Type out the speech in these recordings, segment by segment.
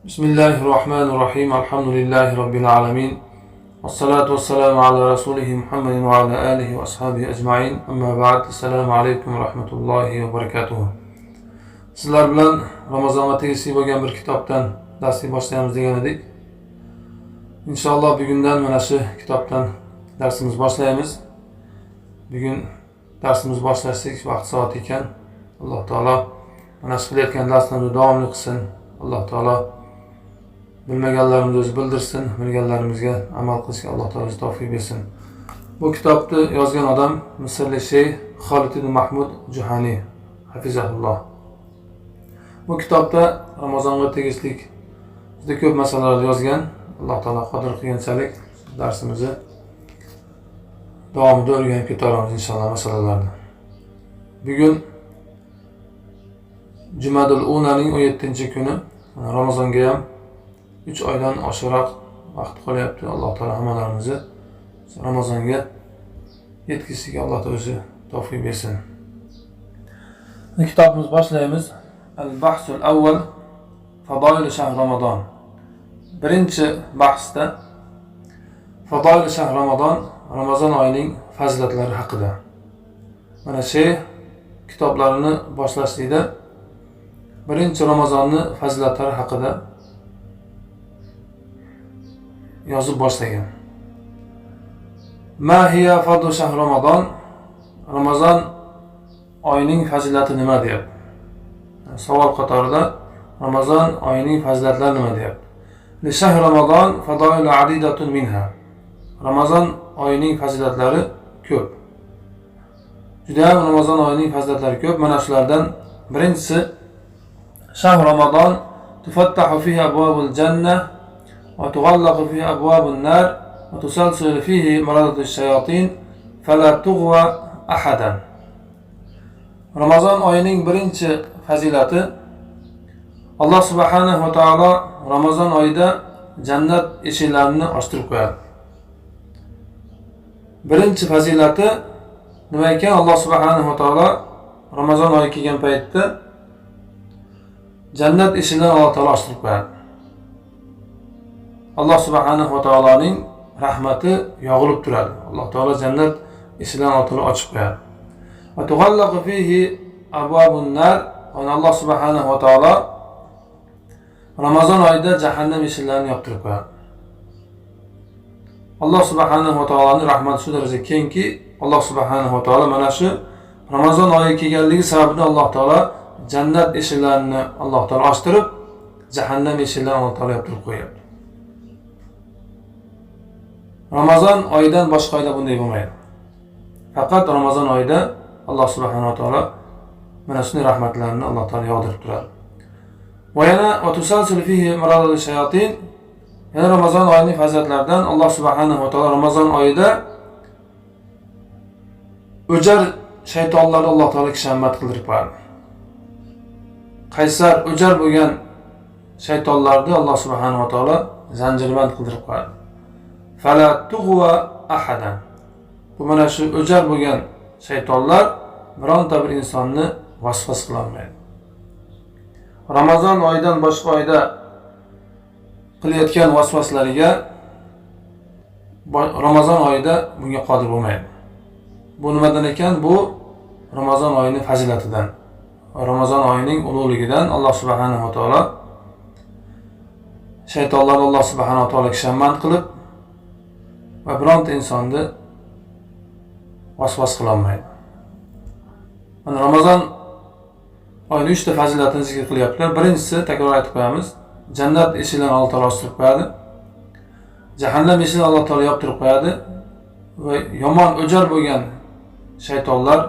Bismillahir Rohmanir Rohim. Alhamdulillahi robbil alamin. Vassalatu vassalamu ala rasulih Muhammadin va ala alihi va ashabihi ajmain. Amma ba'd. Assalomu alaykum va rahmatullohi va barakatuh. Sizlar bilan Ramazonga tegishli bo'lgan bir kitobdan darsni boshlaymiz degan edik. Inshaalloh bugundan mana shu kitobdan darsimiz boshlaymiz. Bugun darsimiz boshlashlik vaqt soat ekan. Alloh taolo mana shu qilayotgan darslarimizni davomli qilsin. Alloh taolo bilmaganlarimizni o'zi bildirsin, bilganlarimizga amal qilishga Alloh taolo o'zi tavfiq bersin. Bu kitobni yozgan odam Misrlik shayx Xolid ibn Mahmud Juhani hafizahulloh. Bu kitobda Ramazonga tegishli juda ko'p masalalar yozgan. Alloh taolo qodir qilganchalik darsimizni davomida o'rganib ketaveramiz inshaalloh masalalarni. Bugun Jumadul Unaning 17-kuni, Ramazonga ham 3 oydan oshiqroq vaqt qolyapti. Alloh taolo hammalarimizni Ramazonga yetkazishga Alloh taolo o'zi tavfiq bersin. Kitobimizni boshlaymiz. Al-bahsul avval Fadoil shahr Ramazon. Birinchi bahsda Fadoil shahr Ramazon, Ramazon oyining fazilatlari haqida. Mana shu kitoblarini boshlashlikda birinchi Ramazonni fazilatlari haqida yozib boshlagan. Ma hiya fadlu shahr Ramazon? Ramazon oyining fazilati nima deyapti? Savol qatorida Ramazon oyining fazilatlari nima deyapti? Li shahr Ramazon fadoilu adidatun minha. Ramazon oyining fazilatlari ko'p. Juda ham Ramazon oyining fazilatlari ko'p. Mana shulardan birinchisi shahr Ramazon tufattahu fihi abwabul janna va tughallaqu fihi abwabun nar va tusalsalu fihi maradatu shayotin fala tughwa ahadan. Ramazon oyining birinchi fazilati Alloh subhanahu va taolo Ramazon oyida jannat eshiklarini ochtirib qo'yadi. Birinchi fazilati nima ekan? Alloh subhanahu va taolo Ramazon oyi kelgan paytda jannat eshiklarini Alloh taolo ochtirib qo'yadi. Alloh subhanahu va taoloning rahmati yog'ilib turadi. Alloh taolo jannat eshiklarini Alloh taolo ochib qo'yadi. Va tughallaqu fihi abwabun nar. Alloh subhanahu va taolo Ramazon oyida jahannam eshiklarini yoptirib qo'yadi. Alloh subhanahu va taoloning rahmati shu daraja kengki, Alloh subhanahu va taolo mana shu Ramazon oyi kelganligi sababli Alloh taolo jannat eshiklarini Alloh taolo ochtirib, jahannam eshiklarini Alloh taolo yoptirib qo'yapti. Ramazon oyidan boshqa oyda bunday bo'lmaydi. Faqat Ramazon oyida Alloh subhanahu va taolo mana shunday rahmatlarni Alloh taolo yog'dirib turadi. Va yana va tusalsilu fihi maradatu shayotin. Yana Ramazon oyining fazilatlaridan Alloh subhanahu va taolo Ramazon oyida o'jar shaytonlarni Alloh taolo kishanband qildirib qo'yadi. Qaysar o'jar bo'lgan shaytonlarni Alloh subhanahu va taolo zanjirband qildirib qo'yadi. Fala tughwa ahadan. Bu mana shu o'jar bo'lgan shaytonlar bironta bir insonni vasvas qila olmaydi. Ramazon oyidan boshqa oyda qilayotgan vasvaslariga Ramazon oyida bunga qodir bo'lmaydi. Bu nimadan ekan? Bu Ramazon oyining fazilatidan. Ramazon oyining ulug'ligidan Alloh subhanahu va taolo shaytonlarni Alloh subhanahu va taolo kishanband qilib va bironta insonni vasvas qila olmaydi. Mana Ramazon oyini 3 ta fazilatini zikr qilyaptilar. Birinchisi, takror aytib qo'yamiz, jannat eshiklarini Alloh taolo ochtirib qo'yadi. Jahannam eshiklarini Alloh taolo yoptirib qo'yadi va yomon o'jar bo'lgan shaytonlar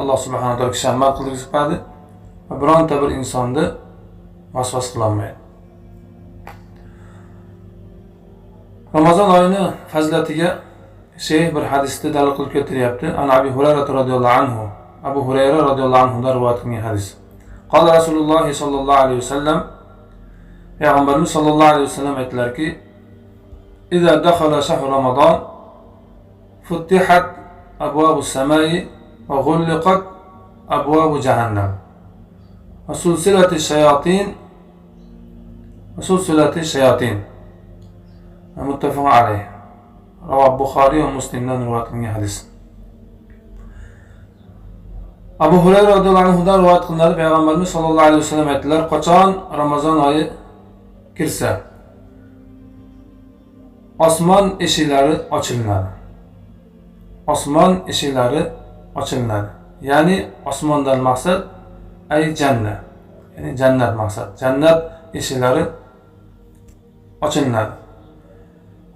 Alloh subhanahu va taolo kishanband qildirib qo'yadi va bironta bir insonni vasvas qila olmaydi. Ramazon oyini fazilatiga shayx bir hadisda dalil qilib keltiryapti. An Abi Hurayra radhiyallohu anhu. Abu Hurayra radhiyallohu anhudan rivoyat qilingan hadis. Qala Rasululloh sallallohu alayhi vasallam, Payg'ambarimiz sallallohu alayhi vasallam aytdilarki: "Iza dakhala shahru Ramazon futtihat abwabus samai va ghulliqat abwabu jahannam va sulsilati shayotin وسلسلة الشياطين. متفق عليه. Ravoh Buxoriy va Muslimdan rivoyat qilingan hadis. Abu Hurayra radhiyallohu anhudan rivoyat qilinadi, Payg'ambarimiz sollallohu alayhi vasallam aytdilar: qachon Ramazon oyi kirsa, osmon eshiklari ochilinadi. Osmon eshiklari ochilinadi. Ya'ni osmondan maqsad ay jannat. Ya'ni jannat maqsad. Jannat eshiklari ochilinadi.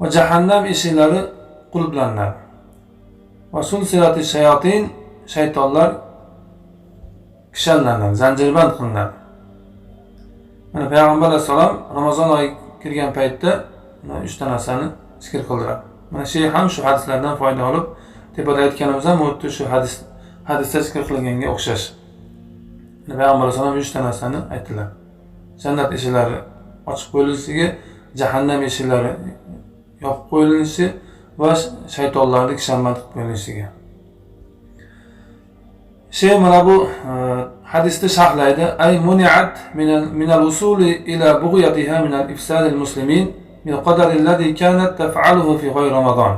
Va jahannam eshiklari qulflanadi. Va sulsilati shayotin, shaytonlar kishanlanadi, zanjirband qilinadi. Mana Payg'ambar alayhissalom Ramazon oyi kirgan paytda mana uchta narsani zikr qildilar. Mana sheyx ham shu hadislardan foyda olib, tepada aytganimiz ham xuddi shu hadisda zikr qilinganga o'xshash. Payg'ambar alayhissalom uchta narsani aytdilar. Jannat eshiklari ochiq qo'yilishligi, jahannam eshiklari yopib qo'yilishi va shaytonlarni kishanband qilib qo'yilishiga. Sheyx mana bu hadisni sharhlaydi. Ay muni'at minal usuli ila bughyatiha min al-ifsad al-muslimin min qadari alladhi kanat taf'aluhu fi ghayri Ramazon.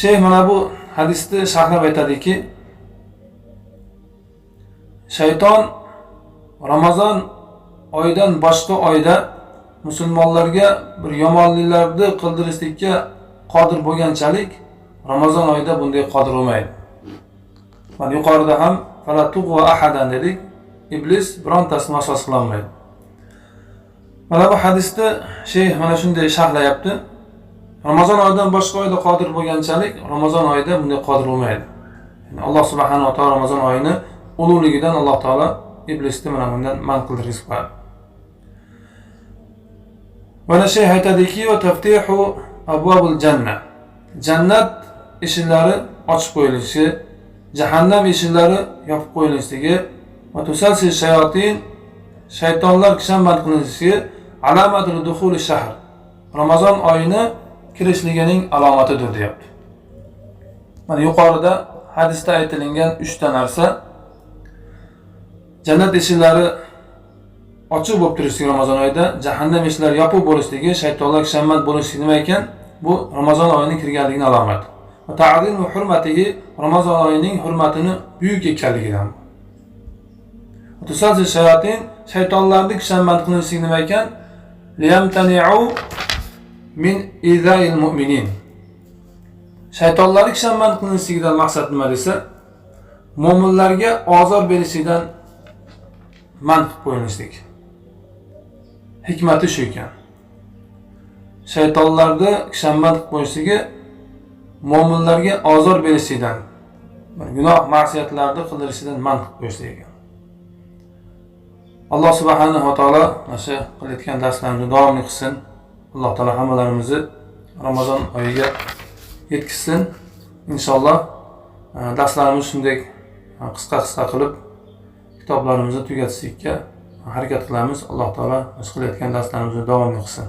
Sheyx mana bu hadisni sharhlab aytadiki, shayton Ramazon oyidan boshqa oyda musulmonlarga bir yomonliklarni qildirishlikka qodir bo'lganchalik Ramazon oyida bunday qodir bo'lmaydi. Mana yuqorida ham fala tug'wa ahadan dedik. Iblis birontasini vasvas qila olmaydi. Mana bu hadisda sheyx mana shunday sharhlayapti. Ramazon oyidan boshqa oyda qodir bo'lganchalik Ramazon oyida bunday qodir bo'lmaydi. Ya'ni Alloh subhanahu va taolo Ramazon oyini ulug'ligidan Alloh taolo iblisni mana bundan man qildirgizib qo'yadi. Mana sheyx aytadiki, va taftihu abwabul janna. Jannat eshiklari ochib qo'yilishi, jahannam eshiklari yopib qo'yilishligi va tusalsil shayotin, shaytonlar kishanband qilinishligi alamatul duhuli shahr. Ramazon oyini kirishligining alomatidir deyapti. Mana yuqorida hadisda aytilingan uchta narsa: jannat eshiklari ochiq bo'lib turishligi Ramazon oyida, jahannam eshiklari yopiq bo'lishligi, shaytonlar kishanband bo'lishligi nima ekan? Bu Ramazon oyining kirganligining alomati. Va ta'zimu hurmatihi, Ramazon oyining hurmatini buyuk ekanligidan. Tusalsil shayotin, shaytonlarni kishanband qilishligi nima ekan? Liyamtani'u min iza'il mu'minin. Shaytonlarni kishanband qilinishligidan maqsad nima desa, mo'minlarga ozor berishlikdan man qilib qo'yilishlik. Hikmati shu ekan. Shaytonlarni kishanband qilib qo'yishligi mo'minlarga ozor berishlikdan, gunoh ma'siyatlarni qildirishidan man qilib qo'yishlik ekan. Alloh subhanahu va taolo mana shu qilayotgan darslarimizni davomli qilsin. Alloh taolo hammalarimizni Ramazon oyiga yetkazsin. Inshaalloh darslarimizni shunday qisqa-qisqa qilib kitoblarimizni tugatishlikka harakat qilamiz. Alloh taolo biz qilayotgan darslarimizni davomli qilsin.